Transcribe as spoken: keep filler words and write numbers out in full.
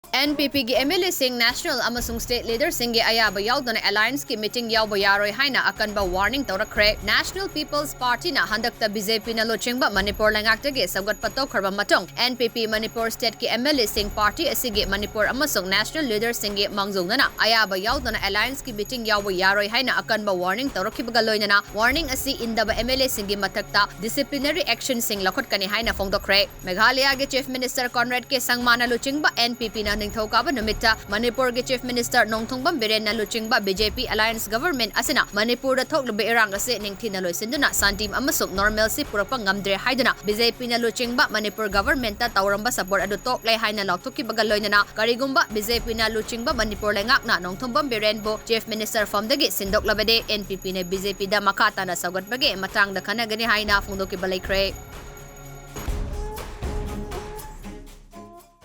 NPPꯒꯤ MLAꯁꯤꯡ national ꯑꯃꯁꯨꯡ state leaderꯁꯤꯡꯒꯤ ꯑꯌꯥꯕ ꯌꯥꯎꯗꯅ allianceꯀꯤ meeting ꯌꯥꯎꯕ ꯌꯥꯔꯣꯏ ꯍꯥꯏꯅ ꯑꯀꯟꯕ warning ꯇꯧꯔꯛꯈ꯭ꯔꯦ꯫ National People's Partyꯅ ꯍꯟꯗꯛꯇ BJPꯅ ꯂꯨꯆꯤꯡꯕ ꯃꯅꯤꯄꯨꯔ ꯂꯩꯉꯥꯛꯇꯒꯤ ꯁꯧꯒꯠꯄ ꯇꯧꯈ꯭ꯔꯕ ꯃꯇꯨꯡ, NPP ꯃꯅꯤꯄꯨꯔ stateꯀꯤ MLAꯁꯤꯡ party ꯑꯁꯤꯒꯤ ꯃꯅꯤꯄꯨꯔ ꯑꯃꯁꯨꯡ national leaderꯁꯤꯡꯒꯤ ꯃꯥꯡꯖꯧꯅꯅ ꯑꯌꯥꯕ ꯌꯥꯎꯗꯅ allianceꯀꯤ meeting ꯌꯥꯎꯕ ꯌꯥꯔꯣꯏ ꯍꯥꯏꯅ ꯑꯀꯟꯕ warning ꯇꯧꯔꯛꯈꯤꯕꯒ ꯂꯣꯏꯅꯅ, warning ꯑꯁꯤ ꯏꯟꯗꯕ MLAꯁꯤꯡꯒꯤ ꯃꯊꯛꯇ disciplinary actionꯁꯤꯡ ꯂꯧꯈꯠꯀꯅꯤ ꯍꯥꯏꯅ ꯐꯣꯡꯗꯣꯛꯈ꯭ꯔꯦ꯫ ꯃꯦꯘꯥꯂꯌꯥꯒꯤ Chief Minister Conrad K ꯁꯪꯃꯥꯅ ꯂꯨꯆꯤꯡꯕ NPPꯅ ꯅꯤꯡꯊꯧꯀꯥꯕ ꯅꯨꯃꯤꯠꯇ ꯃꯅꯤꯄꯨꯔꯒꯤ Chief Minister ꯅꯣꯡꯊꯣꯝꯕꯝ ꯕꯤꯔꯦꯟꯅ ꯂꯨꯆꯤꯡꯕ BJP alliance government ꯑꯁꯤꯅ ꯃꯅꯤꯄꯨꯔꯗ ꯊꯣꯛꯂꯤꯕ ꯏꯔꯥꯡ ꯑꯁꯤ ꯅꯤꯡꯊꯤꯅ ꯂꯣꯏꯁꯤꯟꯗꯨꯅ ꯁꯥꯟꯇꯤ ꯑꯃꯁꯨꯡ normalcy ꯄꯨꯔꯛꯄ ꯉꯝꯗ꯭ꯔꯦ ꯍꯥꯏꯗꯨꯅ BJPꯅ ꯂꯨꯆꯤꯡꯕ ꯃꯅꯤꯄꯨꯔ governmentꯇ ꯇꯧꯔꯝꯕ support ꯑꯗꯨ ꯇꯣꯛꯂꯦ ꯍꯥꯏꯅ ꯂꯥꯎꯊꯣꯛꯈꯤꯕꯒ ꯂꯣꯏꯅꯅ, ꯀꯔꯤꯒꯨꯝꯕ BJPꯅ ꯂꯨꯆꯤꯡꯕ ꯃꯅꯤꯄꯨꯔ ꯂꯩꯉꯥꯛꯅ ꯅꯣꯡꯊꯣꯝꯕꯝ ꯕꯤꯔꯦꯟꯕꯨ Chief Minister formꯗꯒꯤ ꯁꯤꯟꯗꯣꯛꯂꯕꯗꯤ NPPꯅ BJPꯗ ꯃꯈꯥ ꯇꯥꯅ ꯁꯧꯒꯠꯄꯒꯤ ꯃꯇꯥꯡꯗ ꯈꯟꯅꯒꯅꯤ ꯍꯥꯏꯅ ꯐꯣꯡꯗꯣꯛꯈꯤꯕ ꯂꯩꯈ꯭ꯔꯦ꯫